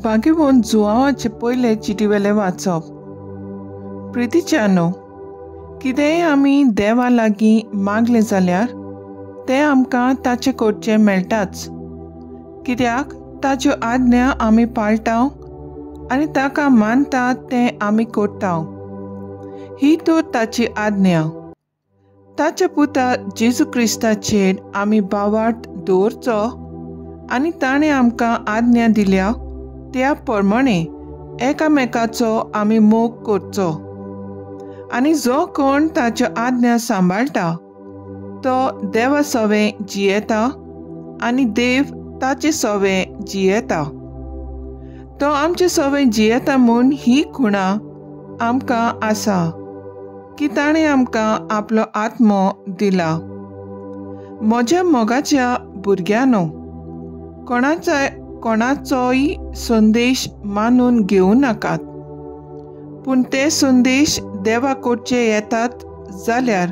भाग्यवंत जुवांवाचे पयले चिटीवेलें वाचप. प्रितीच्यानो, कितेंय आमी देवा लागीं मागलें जाल्यार तें आमकां ताचे कडचें मेळटाच, कित्याक ताच्यो आज्ञा आमी पाळटा आनी ताका मानतात तें आमी करता. ही तर ताची आज्ञा. ताच्या पुता जेजू क्रिस्ताचेर आमी भावार्थ दवरचो आनी ताणें आमकां आज्ञा दिल्या त्या प्रमाणे एकामेकाचो आमी मोग करचो. आनी जो कोण ताच्यो आज्ञा सांबाळटा तो देवा सवें जियेता आनी देव ताचे सवें जियेता. तो आमचे सवें जियेता म्हूण ही खुणा आमकां आसा की ताणें आमकां आपलो आत्मो दिला. म्हज्या मोगाच्या भुरग्यांनो, कोणाचोय संदेश मानून घेवं नाकात, पूण ते संदेश देवा कडचे येतात जाल्यार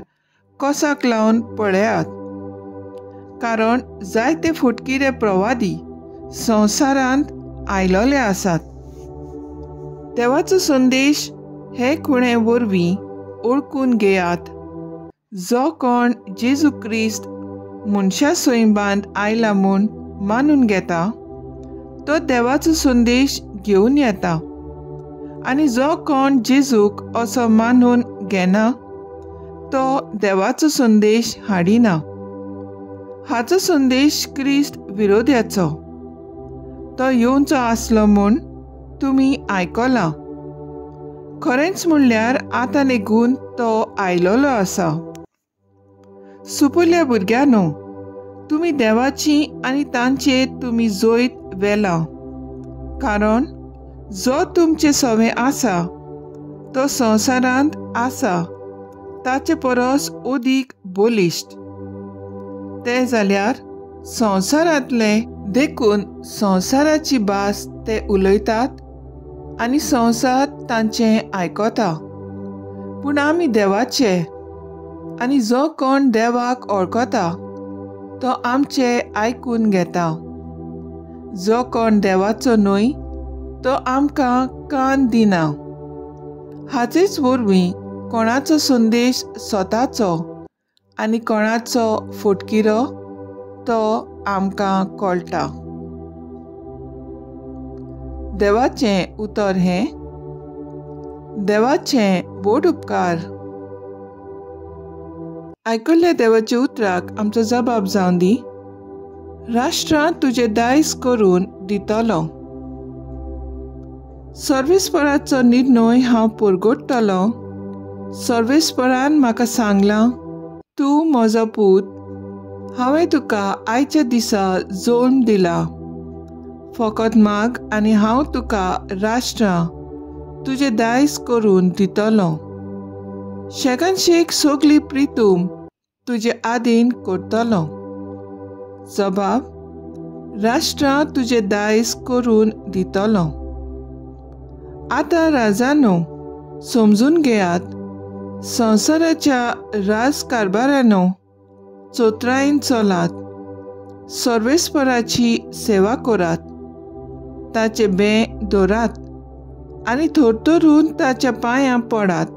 कोसाक लावन पळयात, कारण जायते फुटकिरे प्रवादी संवसारांत आयलोले आसात. देवाचो संदेश हे खुणे वरवीं ओळखून घेयात. जो कोण जेजू क्रिस्त मनशा सैमांत आयला म्हूण मानून घेता तो देवाचो संदेश घेवन येता, आनी जो कोण जेजूक असो मानून घेना तो देवाचो संदेश हाडिना. हाचो संदेश क्रिस्त विरोध्याचो. तो येवचो आसलो म्हूण तुमी आयकलां, खरेंच म्हणल्यार आतां लेगून तो आयलोलो आसा. सुपुल्ल्या भुरग्यांनो, तुमी देवाची आनी तांचेर तुमी जैत व्हेलां, कारण जो तुमचे सवें आसा तो संवसारांत आसा ताचे परस अदीक बलिश्ट. ते जाल्यार संवसारांतले, देखून संवसाराची भास ते उलयतात आनी संवसार तांचें आयकता. पूण आमी देवाचे, आनी जो कोण देवाक वळखता तो आमचें आयकून घेता. जो कोण देवाचो न्हय तो आमकां कान दिना. हाचेच वरवीं कोणाचो संदेश स्वताचो आनी कोणाचो फटकिरो तो आमकां कळटा. देवाचें उतर हें. देवाचें व्हड उपकार. आयकल्ल्या देवाच्या उतराक आमचो जबाब जावन दी. राष्ट्रां तुजें दायज करून दितलो. सर्वेस्पराचो निर्णय हांव परगटतलो. सर्वेस्परान म्हाका सांगलां, तूं म्हजो पूत, हांवें तुका आयच्या दिसा जल्म दिला. फकत माग आनी हांव तुका राष्ट्रां तुजें दायज करून दितलो. शेकान शेक सगली प्रितूम तुजे आदीन करतलो. जबाब, राष्ट्रां तुजें दायज करून दितलो. आतां राजानो समजून घेयात, संवसाराच्या राजकारभारानो चोत्रायेन चलात, सर्वेस्पराची सेवा करात, ताचे बें दवरात आनी थरथरून ताच्या पांयां पडात.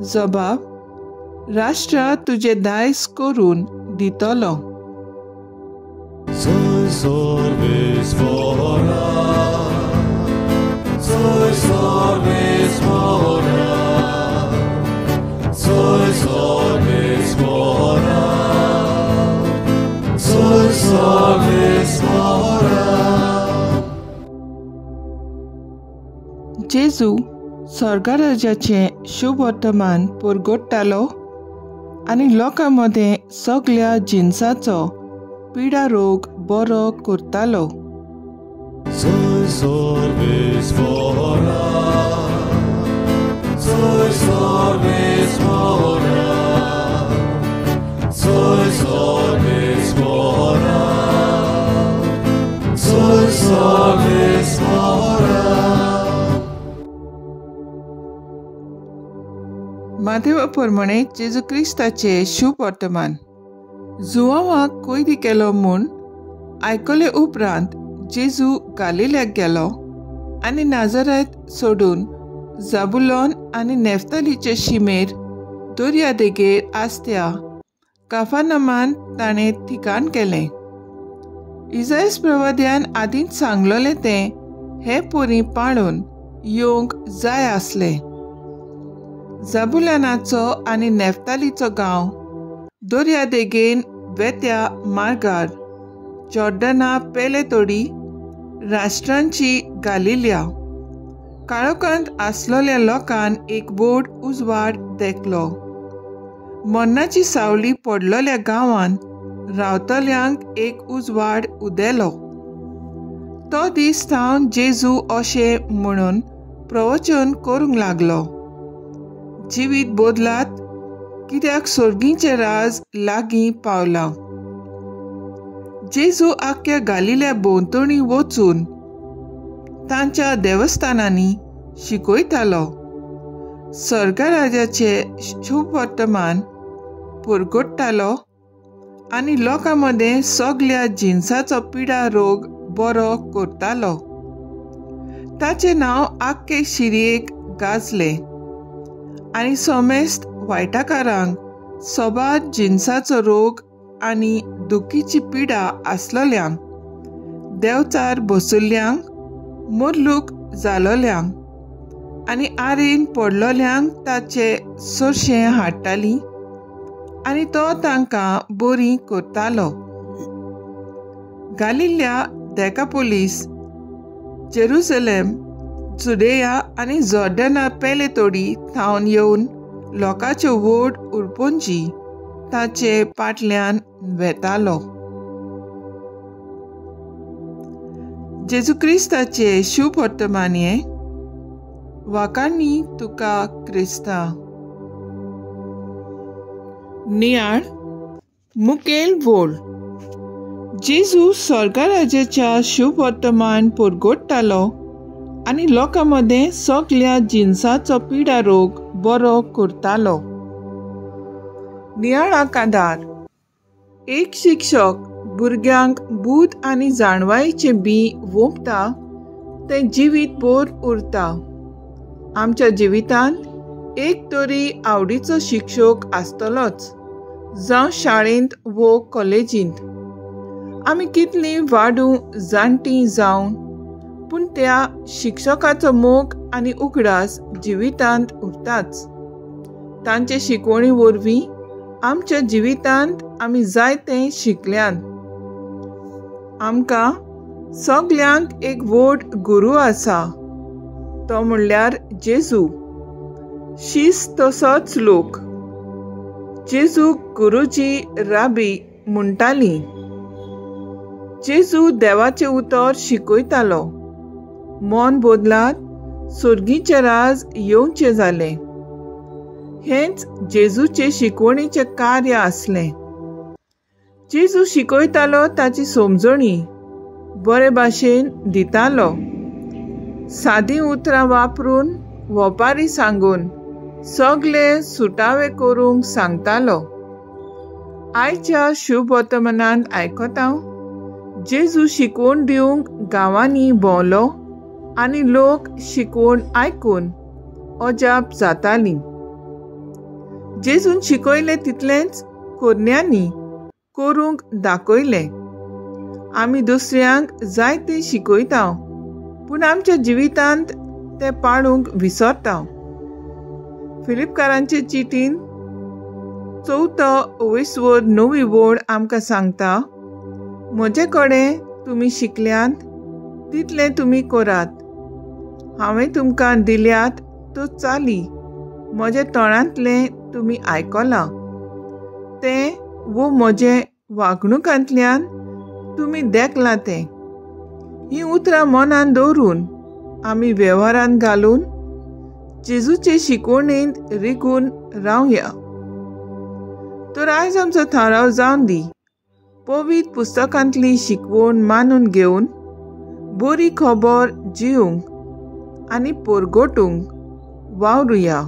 जबाब, राष्ट्रां तुजें दायज करून दितलो. जेजू स्वर्गराज्याचें शुभवर्तमान परगट्टालो आनी लोकां मदें सगल्या जिनसाचो पिडा रोग बरो करतालो. मादेवा प्रमाणे जेजू क्रिस्ताचें शुभ वर्तमान. जुवांवाक कैदी केलो म्हूण आयकले उपरांत जेजू गालिल्याक गेलो आनी नाजरेत सोडून जाबुलोन आनी नेफ्तालीचे शिमेर दर्या देगेर आसत्या काफानमान ताणें ठिकाण केलें. इजायस प्रवाद्यान आदींच सांगलोलें तें हे पोरी पाळून येवंक जाय आसलें. जाबुलानाचो आनी नेफ्तालीचो गांव दर्या देगेन वेत्या मार्गार जॉर्डना पेले तोडी राष्ट्रांची गालिल्या काळोखांत आसलोल्या लोकान एक व्हड उजवाड देखलो. मरणाची सावली पडलोल्या गांवान रावतल्यांक एक उजवाड उदेलो. तो दीस थावन जेजू अशें म्हणून प्रवचन करूंक लागलो, जिवीत बदलात, कित्याक सोर्गीचें राज लागीं पावलां. जेजू आख्ख्या गालिल्या भोंवतणी वचून तांच्या देवस्थानांनी शिकयतालो, स्वर्गराजाचें शुभवर्तमान पुरगोट्टालो आनी लोकां मदें सगल्या जिनसाचो पिडा रोग बरो करतालो. ताचें नांव आख्खे शिरयेक गाजलें आनी समेस्त वायटाकारांक सबार जिनसाचो रोग आनी दुखीची पिडा आसलोल्यांक, देवचार बसुल्ल्यांक, मुरलूक जालोल्यांक आनी आरेन पडलोल्यांक ताचे सोरशें हाडटाली आनी तो तांकां बरी करतालो. गालिल्या, देकापोलीस, जेरुसलेम, जुदेया आनी जॉर्डना पेले तोडी थावन येवन लोकांच्यो व्हड उरपोंजी ताचे पाटल्यान वेतालो. जेजू क्रिस्ताचे शुभ वर्तमानये वाकांनी तुका क्रिस्ता. नियाळ मुखेल वोळ. जेजू स्वर्गराजाच्या शुभ वर्तमान पुरगोट्टालो आनी लोकां मदें सगल्या जिनसाचो पिडा रोग बरो करतालो. नियाळाक आदार. एक शिक्षक भुरग्यांक बूद आनी जाणवायेचें बी वोंपता तें जिवीत भर उरता. आमच्या जिवितांत एक तरी आवडीचो शिक्षक आसतलोच, जावं शाळेंत वो कॉलेजींत. आमी कितलीं वाडूं जाणटीं जावन पूण त्या शिक्षकाचो मोग आनी उगडास जिवितांत उरताच. तांचे शिकवणी वरवीं आमच्या जिवितांत आमी जायतें शिकल्यान. आमकां सगल्यांक एक व्हड गुरू आसा, तो म्हणल्यार जेजू. शीस तसोच लोक जेजूक गुरुजी राबी म्हणटाली. जेजू देवाचें उतर शिकयतालो. मन बदलात, सोर्गीचें राज येवचें जालें, हेंच जेजूचे शिकवणीचें कार्य आसलें. जेजू शिकयतालो ताची समजणी बरे भाशेन दितालो. सादीं उतरां वापरून वपारी सांगून सगळे सुटावे करूंक सांगतालो. आयच्या शुभ वर्तमानांत आयकता जेजू शिकवण दिवंक गांवांनी भोंवलो आनी लोक शिकवण आयकून अजाप जाताली. जेजून शिकयलें तितलेंच कोरण्यांनी करूंक दाखयलें. आमी दुसऱ्यांक जायतें शिकयता पूण आमच्या जिवितांत तें पाळूंक विसरता. फिलिपकारांचे चिटीन चवथो ओवेसवर नवी वोड आमकां सांगता, म्हजे कडेन तुमी शिकल्यांत तितलें तुमी करात. हांवें तुमकां दिल्यात त्यो चाली म्हज्या तोंडांतलें तुमी आयकलां तें वो म्हजे वागणुकांतल्यान तुमी देखलां तें. हीं उतरां मनान दवरून आमी वेव्हारान घालून जेजूचे शिकवणेंत रिगून रावया. तर आयज आमचो थाराव जावन दी, पवित्र पुस्तकांतली शिकवण मानून घेवन बरी खबर जिवंक आनी पोरगोटूंक वावरुया.